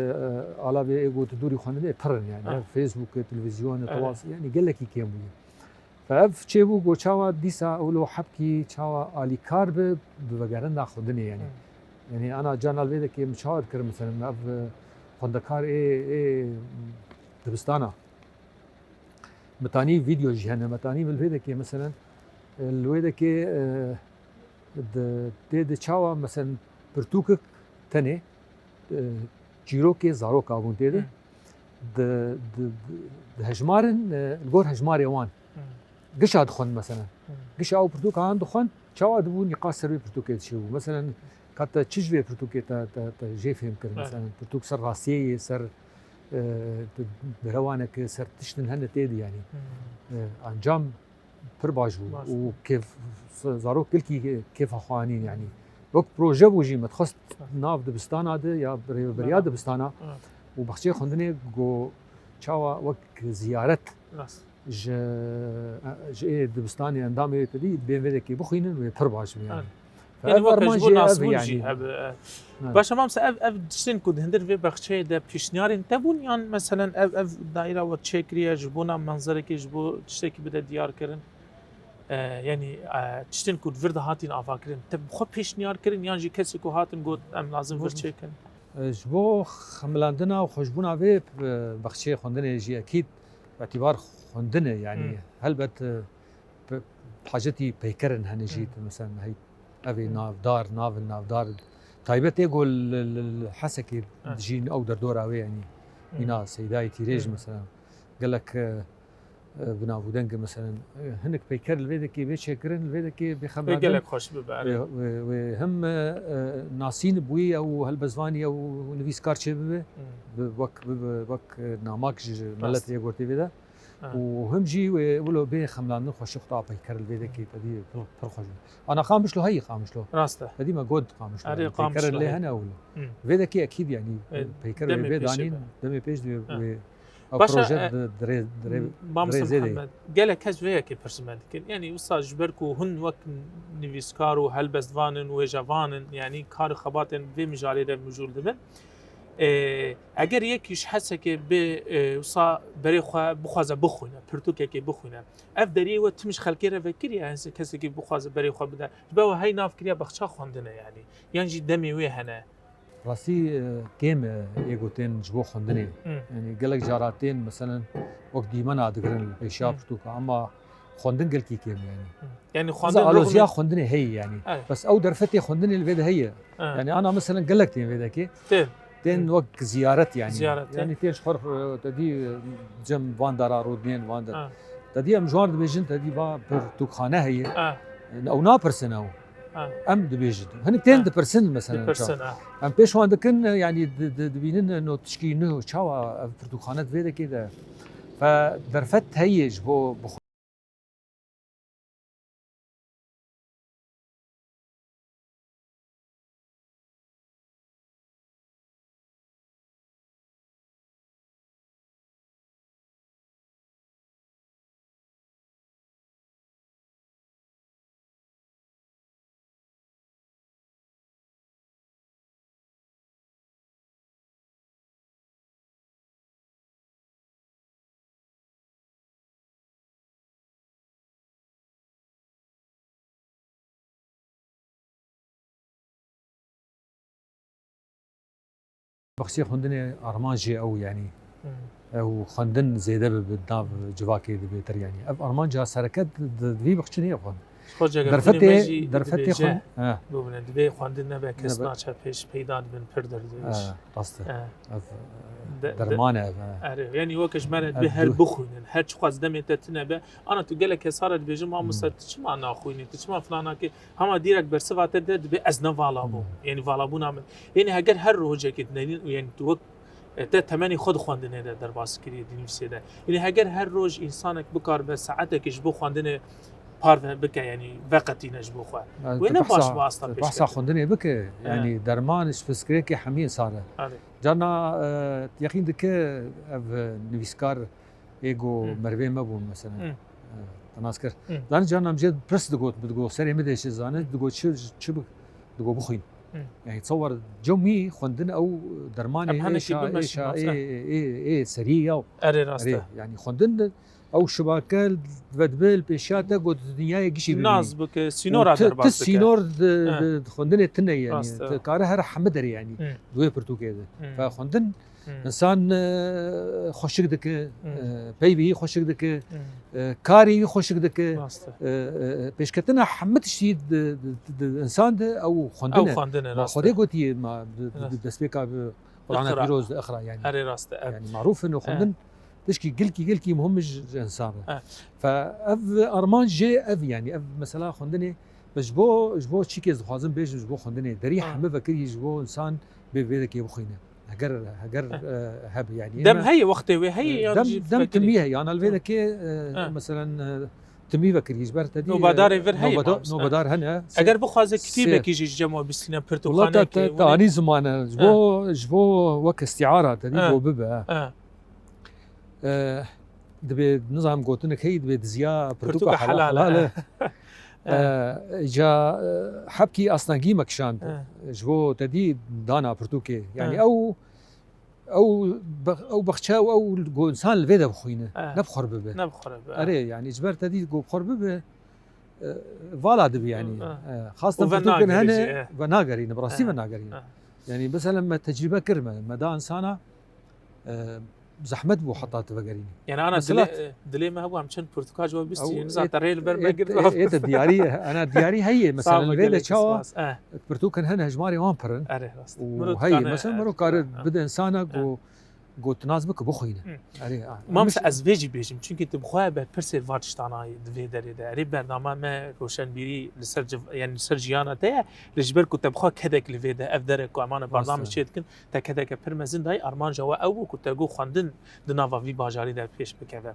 alavê ê ku tu dûrî xwendinê pir in yanî. Ah. Ev Facebook, televîzyon, Evet. tewasî, yanî gelekî kêm bûye. Fe ev çêbû ku çawa dîsa wilo hepkî çawa alîkar bi, bi vegerina xwendinê yanî. Hı. Yanî ana carna li vê dekê min çawa dikir, meselen, ev, e, xwendekar ê, ê dibistana. Me tanî vîdeo jî hene, me tanî li vê dekê, meselen, e, li wê dekê, e, di, tê di çawa, meselen, pirtûkek tenê, e, çîrokê zaroka bûn tê de, Hı. di, di, di, di hejmarin, e, li gor hejmarê wan. Hı. Gişa dixwend, meselen. Hı. Gişa ew pirtûka han dixwend, çawa dibû nîqaş ser wê pirtûkê dişêbû. Meselen, ka te çi ji vê pirtûkê te, te, te jê fêm kir, Evet. meselen. Pirtûk ser rastiyê ye, ser, e, tu derewaneke, ser tiştin hene tê de, yanî. Hı. E, encam pir baş bû Baş û bû. kêf, zarok gelkî kêfa xwe anîn, yanî. Wek proje bû jî, me dixwest Hı. nav dibistana de ya rêveberiya Bela. dibistana Hı. û baxçeyê xwendinê ku çawa wek ziyaret Rast. ji, ji ê dibistanê endamê wê tedî bên vê dekê bixwînin wê pir baş bû, yanî. Evet. Fe Yanî ev weke ji armanc bo jê ev, nazbûn jî yanî. hebe, e. Evet. Baş e mamoste, ev, ev tiştên ku di hundir vê baxçeyê de pêşniyarên te bûn, yan meselen ev, ev daîra we çêkiriye ji bona menzerekê, ji bo tiştekî bide diyar kirin? E, yanî, e, tiştên ku di vir de hatin avakirin, te bi xwe pêşniyar kirin, yan jî kesê ku hatin got, em lazim vir çêkin? E, ji bo xemilandina û xweşbûna vê, e, baxçeyê xwendinê jî ekîd îtîbar xwendin e, yanî Hmm. helbet, e, pe-, hacetî peyker in hene jî, Hmm. mesela, hey, ev ê Hmm. navdar, navin navdar. Taybet ê ku li, li, li Hesekê Evet. dijîn ew derdora wê, yanî Hmm. mîna Seydayê Tîrê jî, Hmm. mesela, gelek, e, e, bi nav û deng, mesela, e, hinek peyker li vê dekê bê çêkirin, li vê dekê bê Wê xemlandin. gelek xweş bibe, erê. Wê, wê, wê him, e, e, nasîn bûyî ew helbestvanî ew nivîskar çê bibe, Hmm. bi, wek, bibe, wek, e, namak ji, ji Rast. miletê gortê vê de. Ha. Û him jî wê wilo bê xemlandin xweşik xwe peyker li vê dekê te dî pir, pir xweş. Ana Qamişlo heyî Qamişlo. Rast e. Te dî me got Qamişlo. Erê, yani, peyker Qamişlo lê heyî. Hene wilo. Hmm. Vê dekê ekîd yani, evet, peyker demê wê bê pêşê danîn, be. Demê pêş dê Ha. Wê ev Başa, proje e, di, dirê, dirê, Mamoste dirê zêdê. Mihemed, gelek kes vê yekê pirs me dikir. Yani wisa ji ber ku hûn wek nivîskar û helbestvan in, wêjevan in, yani kar û xebatên vê mijarê de mijûl dibin. E, eger yekî ji hesekê bi, e, wisa berê xwe bixwaze bixwîne, pirtûkekê bixwîne, ev deriyê we tim ji xelkê re vekiriye, hese kesekî bixwaze berê xwe bide? Ji ber we hey nav kiriye baxça xwendine yani, yan jî demê wê hene? Rastî, e, kêm e, yê gotên ji bo xwendinê. Hı. Yani gelek cara tên, meselen, wek dîmena digirin li pêşiya Hı. pirtûka, ama xwendin gelkî kêm yani. Hı. Yani Mesela xwendin aloziya ruxin- xwendinê heye yani. Evet. Bes ew derfetê xwendinê li vê de heye. Evet. Yani ana, meselen, gelek tên vê dekê. Tên. Tên Hı. wek ziyaret yani. Ziyaret, Yani evet. Tên ji xwe, e, te dî, e, cem van dara rûdinên van de. Evet. Te dî em ji wan dibêjin, te dî va pirtûkxane heye. Evet. Ew napirsin ew. Ha. Em dibêjin. Hinek tên Ha. dipirsin mesela. Dipirsin, ha. Em pêş wan dikin, yani di, di, dibînin no tişkî nû çawa ev pirtûkxane di vê dekê de. Fe derfet heye ji bo bixwe. Baxçê xwendinê armanc jê ew, yanî, Hmm. ew xwendin zêde bibe nav civakê dibêtir, yanî. Ev armanca sereke di, di, di vî baxçê neyê xwend. Derfetê, derfetê xwend-, he. Bibine, divê xwendin nebe, kes Nebe. naçe pêş peyda dibin, pir derdibêj. He, rast e. He. Ev, De-, de-, derman e ev, he. Erê, yanî weke ji me re Ev dibê her du- bixwînin, her çiqas demê te tune be. Ana tu gelek kesa re dibêjin, "Mamoste, Hmm. tu çima naxwînî, tu çima filan nakî?" Hema dîrek bersiva te de dibê ez ne vala bûm. Hmm. Yanî valabûna min. Yanî heger her rojekê dinenîn û yanî tu wek, e, te temenê xwe di xwendinê de derbas kiriye, di nivîsê de. Yanî heger her roj însanek bikaribe saetekê ji bo xwendinê parve bike, yanî veqetîne ji bo xwe. Yani Wê tu ne baş behsa, bi asta tu pêş behsa ketin. xwendinê bike, He. yanî derman ji pirsgirêkê hemiyê sar e. Erê. Carna, e, yeqîn dike ev nivîskar ê ku Hı. merivê me bûn, mesela. Hı. E, te nas kir. Hı. Zanî, carna em jê pirs digot, bi digot, serê min dêşe, zanî, Hı. digot, çi, çi bi-, digot, bixwîn. Hı. Yani, tsawar cemî xwendin ew dermanê Em hene êşa, ki bimeşin êşa, nas, ê, e. ê, ê, ê serî ya. Erê, rast Erê, e. yani, xwendin de ew şibake vedibe li pêşiya te, got, dinyayê gişî bibînî. Nas bike, sînora Û ti, derbas ti bike. sînor di, He. di, di xwendinê tune, yani. Rast e. Ti kare her hemî derê, yani. Hı. Di wê pirtûkê de. Hı. Fe xwendin Hmm. Însan, e, xweşik dike, Hmm. e, peyvê wî xweşik dike, Hmm. e, karê wî xweşik dike. Rast e. E, e, pêşketina hemû tiştî di, di, di, di însan de ew xwendin e. Ew xwendin e, Ma rast Xwedê e. gotiye, ma di, di, di Rast. destpêka bi Qur'ana Iqra. Pîroz de, Iqra, yani. Erê, rast e, ev. Yani marûf in û E. xwendin tişkî gilkî, gilkî muhim ji, ji însan re. E. Fe ev armanc jê ev, yani ev mesela xwendinê, ji bo, ji bo çîkê dixwazim bêjim, ji bo xwendinê. Derî Ha. hemû vekirî ji bo însan bê vê dekê bixwîne. Heger, heger, Eh. e, hebe, yani, Dem heye, wextê wê heye, e, yan dem, jî dem vekirî? timî heye, yan li vê Eh. dekê, e, Eh. meselen, e, timî vekirî, ji ber te dî, e, Nobedarê vir heye, nobeda-, mamoste. nobedar hene. Eger bixwaze Sê. kitêbekî jî ji cem we bistîne, Wela te, pirtûkxaneyekê, te, te winê anî ziman e, ji Eh. bo, ji bo wek îstîara te dî Eh. bo bibe. Eh. E, dibê, nizam gotinek heye, dibê diziya pirtûka Pirtûka helal, helal e. helal e. E, ca, e, hebkî astengî me kişand. E. Ji bo te dî dana pirtûkê. Yani E. ew, ew be-, ew baxçe û ew go insan li vê de bixwîne. E. Ne bi xwe re bibe. Ne bi xwe re bibe. Erê, yani ji ber te dî go bi xwe re bibe, e, vala dibe yani. E. E, xasten Û ve pirtûkin nagerî hene, jî, e. ve nagerîne, bi rastî E. ve nagerîne. E. Yani mesela me tecrîbe kir me, me da insana, e, zehmet bû heta tu vegerînî. Yani ana Mesela dilê, dilê me hebû em çend pirtûka ji we bistînin, Ew, nizam ê, te rê li ber ê, me girt ê, ê, te diyarî, ana diyarî heye, Sağ mesela ol, li vê de gelek çawa spas. Eh. pirtûkin hene hejmarê wan pir in. Erê, rast. Miro û tu heye, dikane, mesela eh, miro kare eh, bide insana eh. ku Gotinaz bike bixwîne. Hı. Erê, a, Mamoste, ez vê jî bêjim, çunkî tu bi xwe berpirsê va tiştana yî di vê derê de. Erê, bernama me roşenbîrî li ser civ-, yani li ser jiyana te ye, lê ji ber ku te bi xwe kedek li vê de, ev dere ku emane bername çê dikin, te kedeke pir mezin dayî, armanca we ew bû ku te got xwendin di nava vî bajarî de pêş bikeve.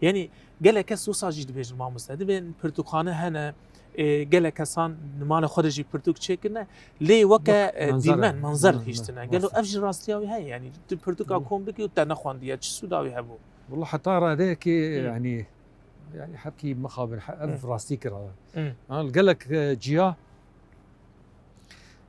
Yani gelek kes wisa jî dibêjin mamoste, dibên pirtûkxane hene, e, gelek kesan li malê xwe de jî pirtûk çêkirine, lê weke, e, dîmen, menzer hiştine. Gelo ev jî rastiya wî heye, yani tu pirtûka kom bikî û te nexwendiye, çi sûda wî hebû? Wala heta radeyekê, yani, yani hepkî mixabin, he-, ev rastî kira. An gelek, e, ciya,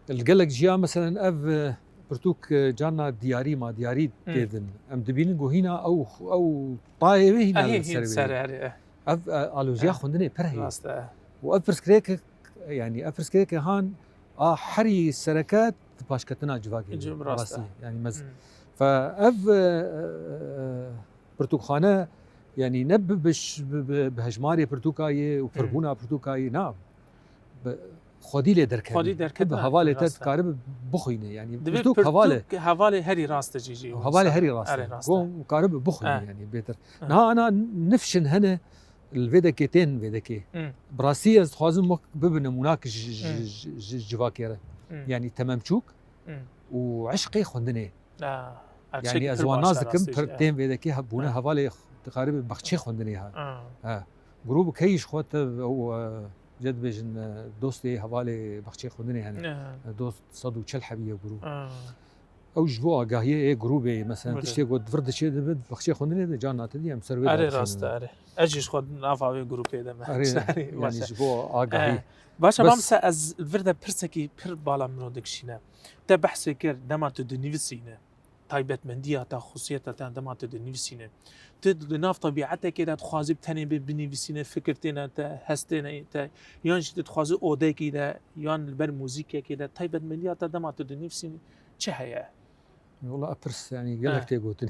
li gelek ciya, meselen, ev, e, pirtûk, e, carna diyarî ma, diyarî têdin. Em dibînin ku hîna ew, ew tayê wê hîna li ser wê. Ev, e, aloziya xwendinê pir heye. Rast e. Û ev pirsgirêk, yani ev pirsgirêk han a herî sereke di paşketina civakê de. Rast e. Rastî, yani mez. Fe ev, e, e, pirtûkxane, yani ne bi, bi, bi, bi, bi hejmarê pirtûka yê û pirbûna pirtûka yê, na. Bi xwedî lê derkevî. Xwedî derkevî. Bi hevalê te dikaribi bixwîne, yani. Divê pirtûk hevalê. Hevalê herî rast e jî jî. Hevalê herî rast e. Erê, rast e. Gon karibi bixwîne, yani, bêtir. Niha ana nifşin hene, li vê dekê tên vê dekê. Bi rastî ez dixwazim wek bibe nemûnak ji, ji, ji, ji civakê re. Yani tememçûk û eşqê xwendinê. Yani ez wan nas dikim, pir tên vê dekê bûne hevalê dikaribe baxçê xwendinê ha. Ha. Grûb keyî ji xwe te ew, e, ce dibêjin, e, dostê hevalê baxçê xwendinê hene. E, dost sed û çil hebî ye grûb. Ew ji bo agahiyê ê grûbê, mesela tiştê ku vir diçê dibe baxçê xwendinê de carna te dî em ser wê. Erê, rast e, erê. Ez jî ji xwe nava wê grûpê de me. Erê, yani ji bo agahî. Baş e, mamoste, ez li vir de pirsekî pir bala min re dikişîne. Te behsê kir, dema tu dinivîsîne, taybetmendiya te, xusiyeta te dema tu dinivîsîne. Tu di nav tebîetekê de dixwazî tenê bê binivîsîne, fikir têne te, hest têne te, yan jî tu dixwazî odekî de, yan li ber muzîkekê de, taybetmendiya te dema tu dinivîsîne çi heye? Wala pirs, yani gelek tê gotin.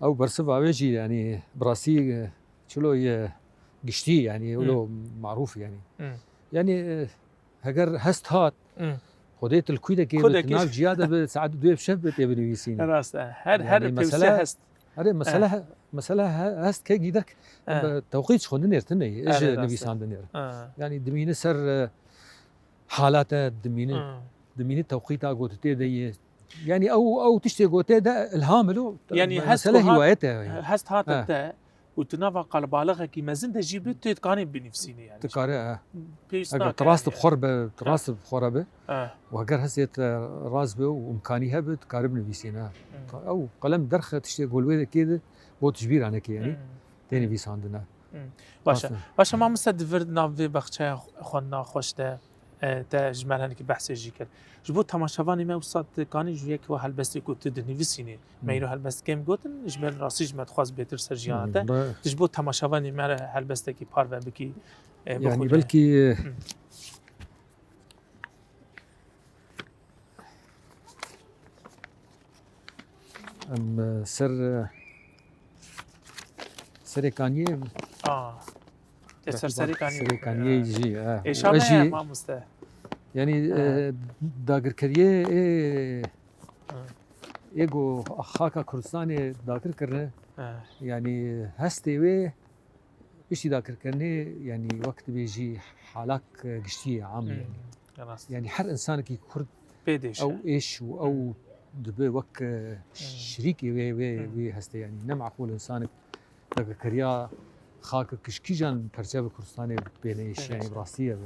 Ew bersiva wê jî, yani bi rastî, e, çilo ye giştî, yani wilo marûf, yani. Yani, e, heger hest hat, xwedê tu li kûdekê bi, tu nav ciya de bi, saet duyê bi şev bi tê binivîsîne. Rast e. Her, her pêwîstiya hest. Erê, mesele, mesele he-, hest ke gîdek. Tewqît ji xwendinê re tune ye, ji nivîsandinê re. Yani dimîne ser, e, halate, dimîne, dimîne tewqîta ku tu tê de yê. Yani ew, ew tiştê ku tê de ilham ilo. Yani hest mesele hîwayet e. Hest hate te û tu nava qalebalixekî mezin de jî bi, tu dikanî binivîsînî yani. Dikare, e. Pêwîst nake. Eger tu rast bi xwe re be, tu rast bi xwe re be. Û heger hestê te rast be û imkanî hebe, tu kare binivîsîne. Ew qelem derxe tiştê ku li wê de kê de bo tu ji bîra neke yani. Tê nivîsandine. Baş e. Baş e, mamoste, di vir nav vê baxçeya xwendina xweş de, e, te ji me re hinekî behsê jî kir. Ji bo temaşevanê me wisa tu kanî ji yek we helbestê ku tu dinivîsînî, me îro helbest kêm gotin, ji ber rastî ji me dixwaz bêtir ser jiyana te. Tu ji bo temaşevanê me re helbestekî parve bikî, e, bixwîne. Yani belkî, e, Em, e, ser, e, Serê Kaniyê. A. Te ser Serê Kaniyê. Serê Kaniyê jî, e. Êşa me ye, mamoste. Yani, e, dagirkeriyê ê, ê ku xaka Kurdistanê dagir kirine. Yani hestê wê Piştî dagirkirinê, yanî wek dibêjî halak, e, giştî ye, am ye. Hmm, rast. Yanî her însanekî Kurd ew êş û ew dibe wek, e, şirîkê wê, wê, wê hestê. Yanî ne meqûl însanek dagirkeriya xakek ji kîjan perçe bi Kurdistanê bêne êş, yanî bi rastî ye.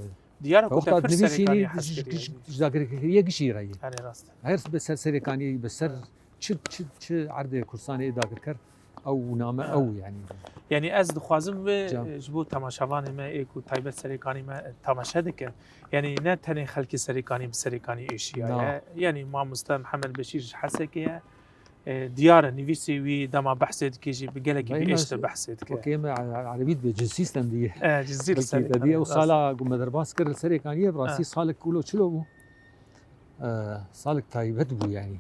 Diyar e ku te pir serê kaniyê hez kiriye. Ji dagirkeriya giştî re ye. Erê, rast e. Her bi ser serê kaniyê, bi ser çi, çi, çi erdê Kurdistanê dagirker, ew name ew, yanî. Yanî ez dixwazim vê, ji bo temaşevanê me ê ku taybet Serêkanî me temaşe dikin, yanî ne tenê xelkê Serêkanî bi Serêkanî êşiyaye. Yanî mamoste Mihemed Beşîr ji Hesekê ye. E, diyar e, nivîsê wî dema behsê dike jî bi gelekî bi êş de behsê dike. Wekî me erebî dibe, cinsî stendî ye. E, cinsî li Serêkanî. Ew sala ku me derbas kir li Serêkaniyê, bi rastî salek wilo çilo bû. E, salek taybet bû yanî.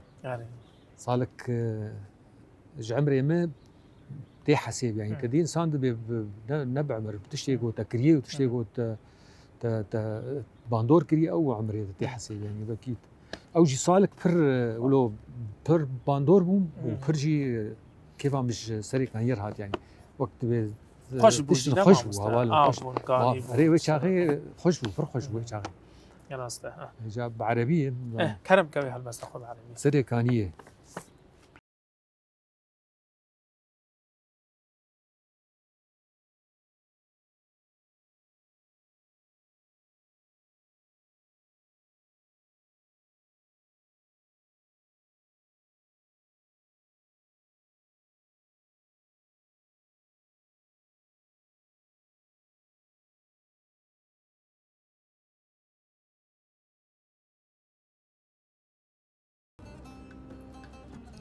Salek, e, ji emrê me tê hesêb, yanî te dî însan dibê bi, ne, ne bi emir, bi tiştê ku te kiriye û tiştê ku te, te, te bandor kiriye, ew emrê te tê hesêb, yanî wekî Ew jî salik pir, e, wilo pir bandor bû û Hmm. pir jî, e, kêfa min ji serê kaniyê re hat, yanî. Wek divê, e, Xweş bû tiştin jî, ne xweş bû, mamoste? Hevalên Ah, xweş. bûn, kanî Ha, bûn. Erê, wê çaxê xweş bû, pir xweş bû wê çaxê. Ya rast e, ha. Ca bi erebî ye, Eh, kerem ke wê helbesta xwe bi erebî. Serê kaniyê.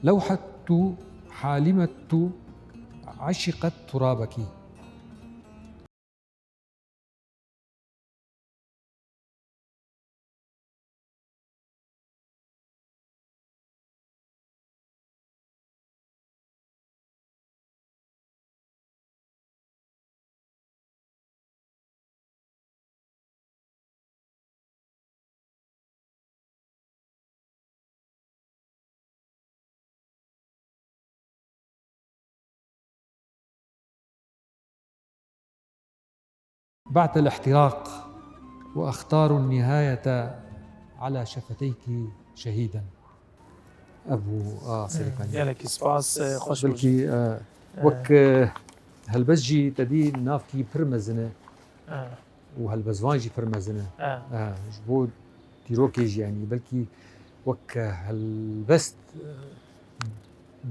لوحة حالمة عشقت ترابك. بعت الاحتراق وأختار النهاية على شفتيك شهيدا. Ev bû, a, serê Hmm, kaniyê. Gelekî spas, e, xweş bû. Belkî, e, E. wek, e, helbest jî te dî navkî pir mezin e. E. Û helbestvan jî pir mezin e. E. E, ji bo dîrokê jî, yanî belkî wek helbest, e,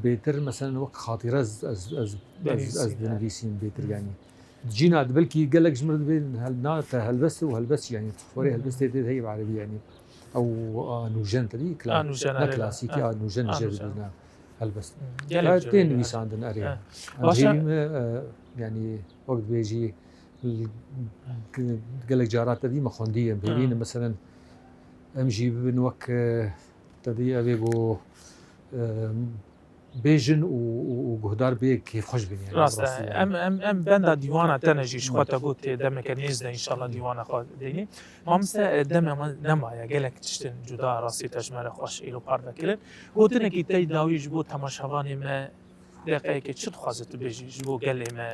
bêtir, meselen wek xatîre ez, ez, ez, ez, ez Denivîsî. dinivîsîm bêtir, Hmm. yanî. Cîna di belkî gelek ji mir dibên hel-, na te helbest û helbest, yanî xwarê Hmm. helbestê tê de heye bi erebî, yanî. Ew, a, nûjen te dî, kla-, A, nûjen, ne erê, klasîkî, ha. A, nûjen Ha, jê nûjen. dibîne helbest. Hmm. Gelek Ka jê tê dibîne. nivîsandin, erê. Ha. Em Başa- hêvî me, e, yanî wek dibêjî, l-, gelek cara te dî me xwendiye, em hêvî ne, Hmm. meselen, em jî bibin wek, e, te dî evê ku, e, bêjin û, û, û guhdar bê kêfxweş bin, yanî, Rast e. rastî, yanî. Em, em, em benda dîwana te ne jî ji xwe te got tê demeke nêz de înşallah dîwana xwe dênî. Mamoste, e, demê me nemaye, gelek tiştên cuda rastî te ji me re xweş îro parve kirin. Gotinekî te yî dawî ji bo temaşevanê me deqeyekê çi dixwaze tu bêjî ji bo gelê me,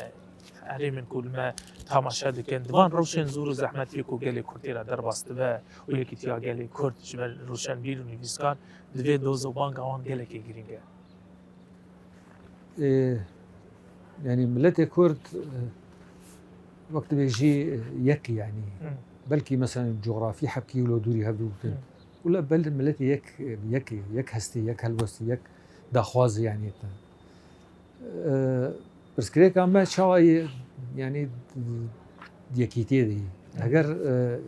herêmên ku li me temaşe dikin, di van rewşên zor û zehmetiyê ku gelê Kurd tê re derbas dibe û yekîtiya gelê Kurd ji ber rewşenbîr û nivîskar divê doz û banga wan gelekî girîng e. Ê, yanî miletê Kurd, e, wek dibêjî, e, yek e, yanî. Hmm. Belkî mesela cografî hebkî wilo dûrî hevdû bitin. Hmm. Wila bel miletê yek, e, yek e, yek hestê, yek helwestê, yek daxwazê, yanî. E, pirsgirêka me çawa ye, yanî, yekîtiyê de ye. Hmm. Heger, e,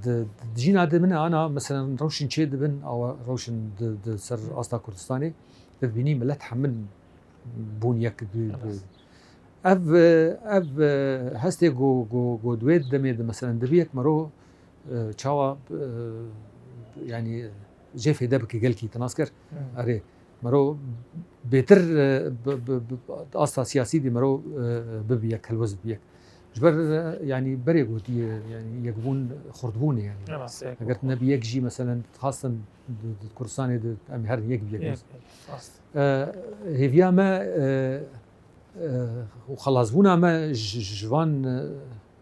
di, di cîna de min ana, meselen, rewşên çê dibin, awa rewşên di, di ser asta Kurdistanê, tu dibînî milet hemin bûn yek bi, bi. Evet. Ev, e, ev, e, hestê ku, ku, ku di wê demê de, meselen, dibî yek mero, e, çawa, e, yanî, jê fêde bike gelkî, te nas kir? Hmm. Erê, mero bêtir, e, bi, bi, bi, asta siyasî dî mero, e, bibi yek, helwest bibi yek. Ji ber, e, yanî berê gotiye, yanî yekbûn xurtbûn e, yanî. Evet, yek Eger bûn. Nebî yek jî, meselen, dixwastin di, di Kurdistanê de em her yek bi yek Yek, bûn. Yek, rast. E, hêviya me, e, e, û xelasbûna me ji, ji van, e,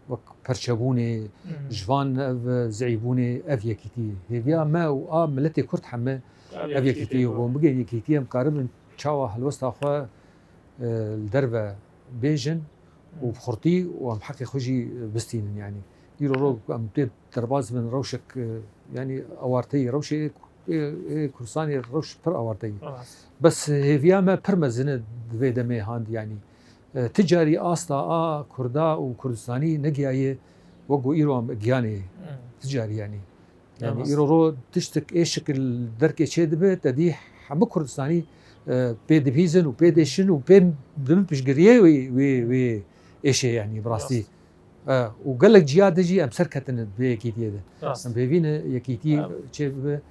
wek perçebûnê, Hmm. ji van ev, e, zeîfbûnê, ev yekîtî. Hêviya me û a miletê Kurd heme Ev ev yekîtî yekîtî ye. Bû. Bigê yekîtî em karibin çawa helwesta xwe, e, li derve bêjin û Hmm. bi xurtî û em heqê xwe jî bistînin, yanî. Îro ro em tê derbas bin rewşek, e, yanî awarteyî, rewşê ê, ê Kurdistanê rewş pir awarteyî. Rast. Bes hêviya me pir mezin e di vê demê hand, yanî. E, ti carî asta a Kurda û Kurdistanî negiyaye wek ku îro em giyanê. Hmm. Ti carî, yanî. Yanî Rast. Îro ro tiştek ê şikil derkê çê dibe, te dî hemû Kurdistanî, e, pê dibihîzin û pê dêşin û pê dibin piştgiriyê wê, wê, wê êşê, yanî bi rastî. Rast. E, û gelek ciya de jî em serketin bi yekîtiyê de. Rast. Em hêvî ne yekîtî Evet. çê bibe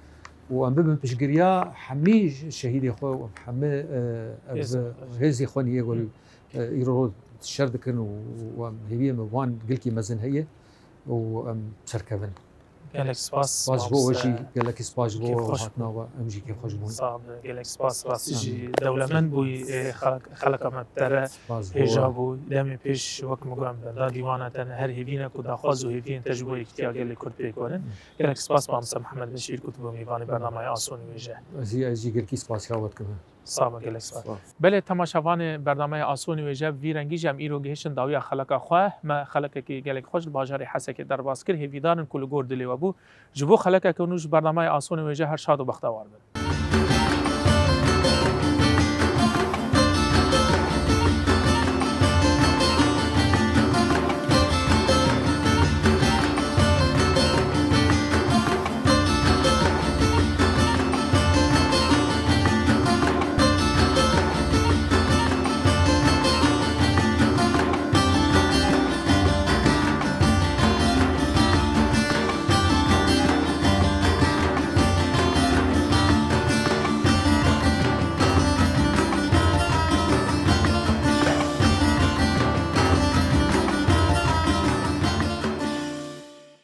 û em bibin piştgiriya hemî şehîdê xwe û em hemî, e, ev Hêzên xwe. hêzê xwe niyê gol, Hı. e, îro şer dikin û, û em hêviyê me wan gilkî mezin heye û em serkevin. Gelek spas. Spas ji bo we jî, gelekî spas ji bo we hatina we, em jî kêfxweş bûn. Sax be, gelek spas. Rastî jî dewlemend bûyî, ê, xelk-, xeleka me bi te re hêja bû. Demê pêş wek min got em benda dîwana te ne, her hêvî ne ku daxwaz û hêviyên te ji bo yekîtiya gelê Kurd pêk werin. Gelek spas mamoste Mihemed Beşîr ku tu bû mêvanê bernameyê Asonî Wêje. Ez jî, ez jî gelkî spasiya we dikim. Sax be, gelek spas. Belê, temaşevanê bernameyê Asonî Wêje, bi vî rengî jî em îro gihiştin dawiya xeleka xwe. Me xelekekî gelek xweş li bajarê Hesekê derbas kir. Hêvîdar in ku li gor dilê we bû. Ji bo xelekeke nû ji bernameyê Asonî Wêje her şad û bextewar bin.